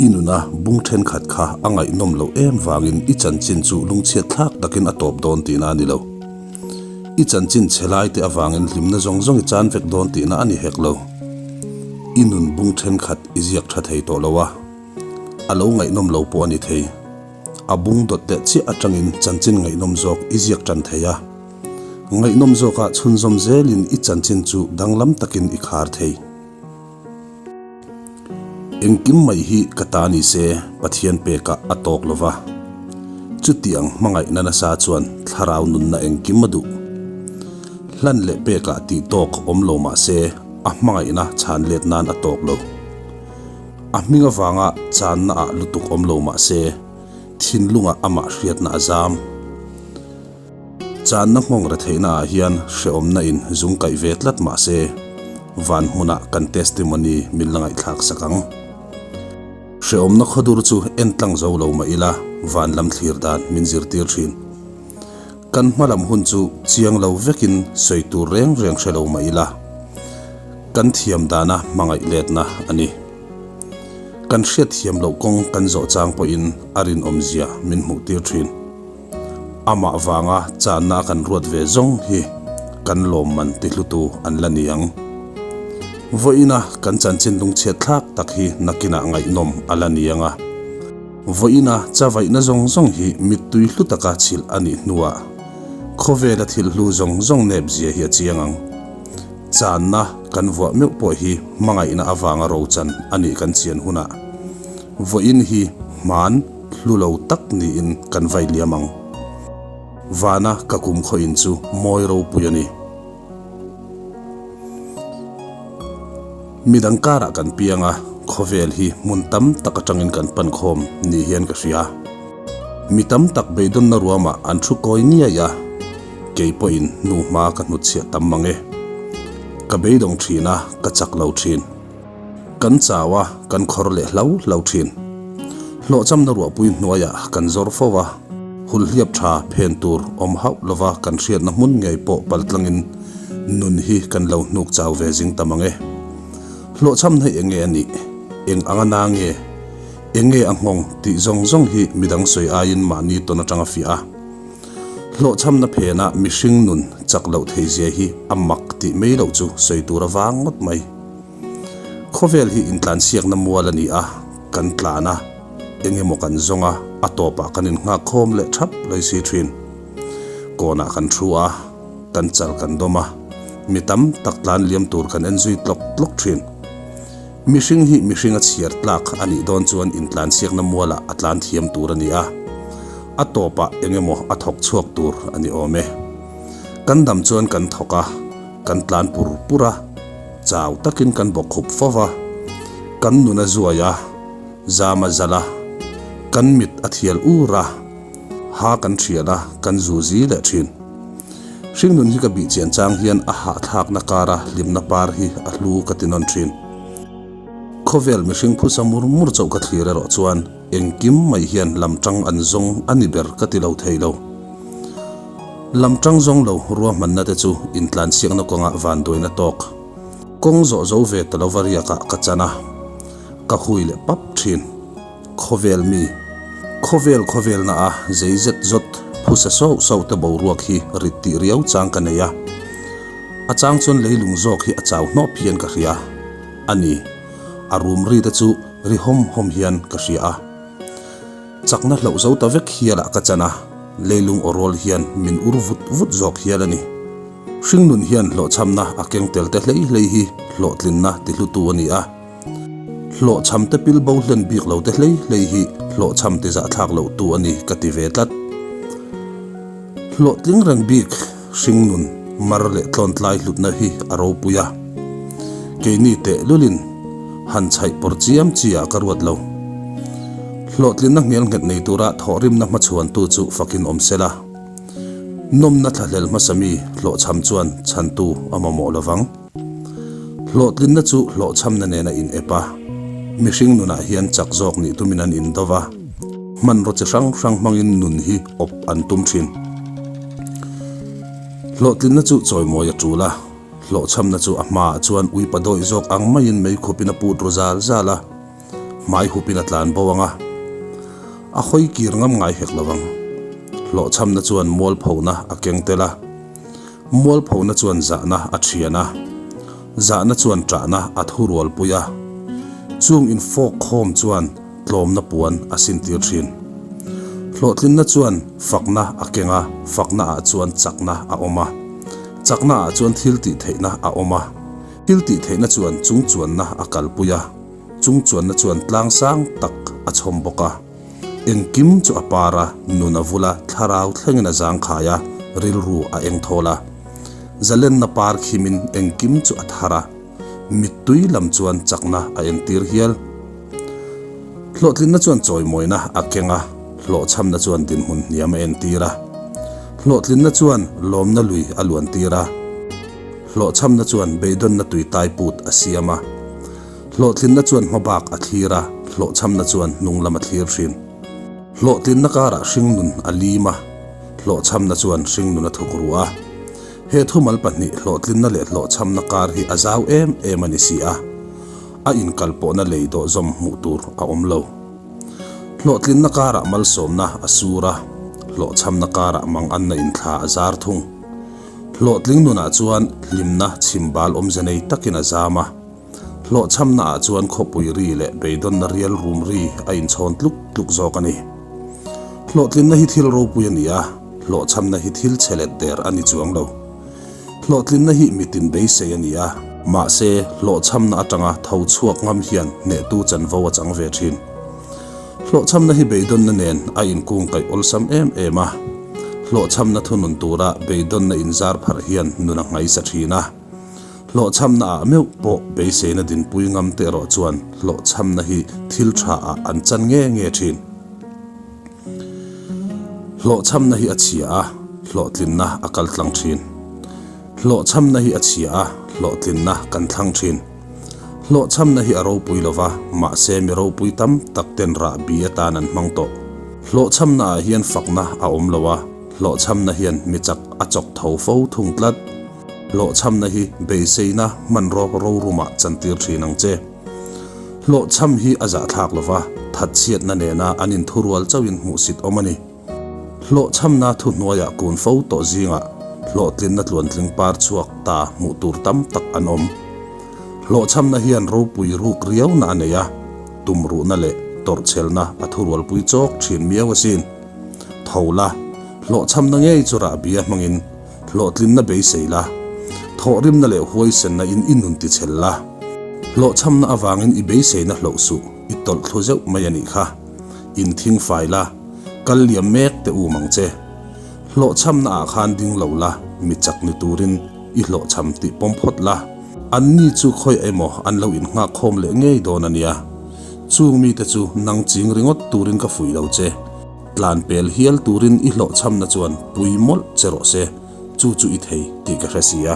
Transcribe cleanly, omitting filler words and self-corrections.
I nuna bung thenkhat kha a ngaihnawm loh em vangin i chanchin chu lungchhiat thlak takin a tawp dawn tihna a ni lo. I chanchin chhe lai te avangin hlimna zawng zawng i chan vek dawn tihna a ni hek lo. I nun bung thenkhat i ziak tha thei tawh lo a, a lo ngaihnawm lo pawh a ni thei. A bung dawt leh chiah atangin chanchin ngaihnawm zawk i ziak tan thei a. Ngaihnawm zawkah chhunzawm zelin i chanchin chu danglam takin i khar thei. Engkim mai hi ka ta ni se Pathian pekah a tawk lo va. Chutiang hmangaihna nasa chuan thlarau nunna engkim a duh. Hlan leh pekah tih tawk awm lo mah se a hmangaihna chhan let nan a tawk lo. A hming avanga channa ah lutuk awm lo mah se thinlungah amah hriatna a zam. Channa nghawng retheihna ah hian hrehawmna in zung kaih ve tlat mah se, van hmunah kan testimony min la ngaihthlak sak ang. Hrehawmna khawdur chu en tlang zo lo mah ila van lam thlir dan min zirtir thin. Kan hma lam hun chu chiang lo vekin sawi tur reng reng hre lo mah ila, kan thiam dana hmangaih letna a ni. Kan hriatthiam loh kawng kan zawh chang pawhin a rinawmzia min hmuhtir thin. Amah vanga channa kan ruat ve zawng hi kan lawmman tihlutu an la ni ang. Vawiina kan chanchin lungchhiat thlak tak hi nakinah ngaihnawm a la ni ang a. Vawiina chavaihna zawng zawng hi mittui hlu taka chhilh a nih hnuah khawvela thil hlu zawng zawng nep zia hi a chiang ang. Channa kan vuah meuh pawh hi hmangaihna avanga rochan a nih kan chian hunah vawiin hi hman Hlu lo tak niin kan vai liam ang. Vana ka kum khaw in chu mawi ropui a ni. Midang karah kan piang a, khawvel hi hmun tam tak atangin kan pan khawm ni hian ka hria. Mi tam tak beidawnna ruamah an thu kawi niai a, kei pawhin hnu hma ka hnutchhiah tam mang e. Ka beidawng thin a, ka chak lo thin. Kan chau a, kan khawr leh hlo hlo thin. Hlawhchamna ruahpui hnuaiah kan zawr fo a, hulhliap tha phen tur awm hauh lova kan hriatna hmun ngei pawh paltlangin nun hi kan lo hnuk chau ve zing ta mang e. Hlawhchamna hi enge a nih? Eng anga na nge? Enge a nghawng tih zawng zawng hi midang sawi aiin mahni tawn atanga fiah a. Hlawhchhamna phena mihring nun chak loh theizia hi a mak tih mai loh chu sawi tur a vang ngawt mai. Khawvel hi intlansiakna mual a ni a, kan tlan a, eng emaw kan zawng a, a tawpah kan innghak khawm leh thap lawi si thin. Kawnah kan thu a, kan chal kan dawm a, mi tam tak tlan liam tur kan en zui tlawk tlawk thin. Mihring hi mihring a chhiar tlak a nih dawn chuan intlansiakna mualah a tlan thiam tur a ni a, a tawpah eng emaw a thawk chhuak tur a ni awm e. Kan dam chuan kan thawk a, kan tlan pur pur a. Chau takin kan bawk khup fo va, kan nun a zuai a, zam a zal a, kan mit a thial ur a, ha kan thial a, kan zu zi leh thin. Hringnun hi ka bih chian chang hian a hahthlakna kara hlimna par hi a hlu ka ti nawn thin. Khawvel mihring phusa mur mur chauh ka thlir erawh chuan engkim mai hian lamtang an zawng a ni ber ka ti lo thei lo. Lamtang zawng lo ruahmanna te chu intlansiakna kawngah vanduaina tawk. Kawng zawh zo ve ta lova riakah ka chan a, ka hui leh pap thin. Khawvel mi, khawvel khawvelna a zei zet zawt phusa sauh sauh te boruak hi rit tih riau chang ka nei a. A chang chuan leilung zawk hi a chau hnawp hian ka hria a ni. A rum ri te chu ri hawm hawm hian ka hria a. Chakna hlauh zo ta vek hialah ka chan a, leilung aw rawl hian min ur vut vut zawk hial a ni. Hringnun hian hlawhchhamna a keng tel te hlei hlei hi hlawhtlinna ti hlutu a ni a. Hlawhchham te pil bo hlen bik lo te hlei hlei hi hlawhchham ti zahthlak loh tu a ni ka ti ve tlat. Hlawhtling reng bik hringnun mar leh tlawntlai hlutna hi a ropui a. Keini tehlulin han chhaih pawr chiam chi ah ka ruat lo. Hlawhtlinna hmel nghet nei tura thawhrimna hmachhuantu chu fakin awm sela. Nawmna thlahlel hmasa mi hlawhchham chuan chhantu a mamawh lovang. Hlawhtlinna chu hlawhchhamna nen a inep a, mihring nunah hian chak zawk nih tumin an indo va, hmanraw chi hrang hrang hmangin nun hi awp an tum thin. Hlawhtlinna chu chawimawi a tul a, hlawhchhamna chu a hmaah chuan uipa dawih zawk ang maiin meikhupin a put ru zal zal a. Hmai hupin a tlan bo ang a, a hawi kir ngam ngai hek lo ang. Hlawhchhamna chuan mualphona a keng tel a, mualphona chuan zahna a thian a, zahna chuan ṭahna a thurualpui a, chung infawk khawm chuan tlawmna puan a sintir thin. Hlawhtlinna chuan fakna a keng a, fakna ah chuan chakna a awm a, chakna ah chuan thil tih theihna a awm a, thil tih theihna chuan chungchuanna a kalpui a, chungchuanna chuan tlang sang tak a chhawm bawk a. Engkim chu a par a, nun a vul a, thlarau thlengin a zangkhai a, rilru a engthawl a. Zalenna par khimin engkim chu a thar a, mittui lam chuan chakna a entir hial. Hlawhtlinna chuan chawimawina a keng a, hlawhchhamna chuan dinhmun hniam a entir a. Hlawhtlinna chuan lawmna lui a luantir a, hlawhchhamna chuan beidawnna tui tai put a siam a. Hlawhtlinna chuan hmabak a thlir a, hlawhchhamna chuan hnung lam a thlir thin. Hlawhtlinna karah hringnun a lim a, hlawhchhamna chuan hringnun a thuk ru a. He thumal pahnih hlawhtlinna leh hlawhchhamna kar hi a zau em em a ni si a. A inkalpawhna lei dawh zawm hmuh tur a awm lo. Hlawhtlinna karah malsawmna a sur a, hlawhchhamna karah manganna inthla a zar thung. Hlawhtling nunah chuan hlimna chhimbal awmze nei takin a zam a, hlawhchhamna ah chuan khawpui ri leh beidawnna rial rum ri a inchhawn tluk tluk zawk a ni. Hlawhtlinna hi thil ropui a ni a, hlawhchhamna hi thil chhe let der a ni chuang lo. Hlawhtlinna hi mitin beisei a ni a. Mahse, hlawhchhamna atanga tho chhuak ngam hian hnehtu chanvo a chang ve thin. Hlawhchhamna hi beidawnna nen a inkungkaih awlsam em em a. Hlawhchhamna thunun tura beidawnna inzar pharh hian nun a nghaisa thin a. Hlawhchhamna ah meuh pawh beiseina dinpui ngam te erawh chuan hlawhchhamna hi thil tha ah an chan nge nge thin. Hlawhchhamna hi a chhia a, hlawhtlinna a kal tlang thin. Hlawhchhamna hi a chhia a, hlawhtlinna kan thlang thin. Hlawhchhamna hi a ropui lo va, mahse mi ropui tam tak ten rahbi atan an hmang tawh. Hlawhchhamna ah hian fakna a awm lo a, hlawhchhamna hian mi chak a chawk tho fo thung tlat. Hlawhchhamna hi beiseina hmanraw rorumah chantir thin ang che. Hlawhchham hi a zahthlak lo va, thatchhiatna nena an inthurual chauhin hmuhsit awm a ni. Hlawhchhamna thuhnuaiah kun fo tawh zingah hlawhtlinna tluantling par chhuak ta hmuh tur tam tak an awm. Hlawhchhamna hian ropui ruk riauna a nei a, tumruhna leh tawrhchhelna a thurualpui chawk thin miau asin. Tho la, hlawhchhamna ngei chu rahbia hmangin Hlawhtlinna beisei la, thawhrimna leh huaisenna in i nun tichhel la. Hlawhchhamna avangin i beiseina hloh suh, i tawlh thlu zeuh mai a nih kha. In thing fai la, kal liam mek teh um ang che. Hlawhchhamna ah khan ding lo la, mi chak ni turin i hlawhchham tih pawm phawt la. Anni chu khawiah emaw an lo innghak khawm leh ngei dawn a nia. Chung mite chu nang ching ringawt turin ka fuih lo che. Tlan pel hial turin i hlawhchhamna chuan pui mawlh che rawh se, chu chu i thei tih ka hre si a.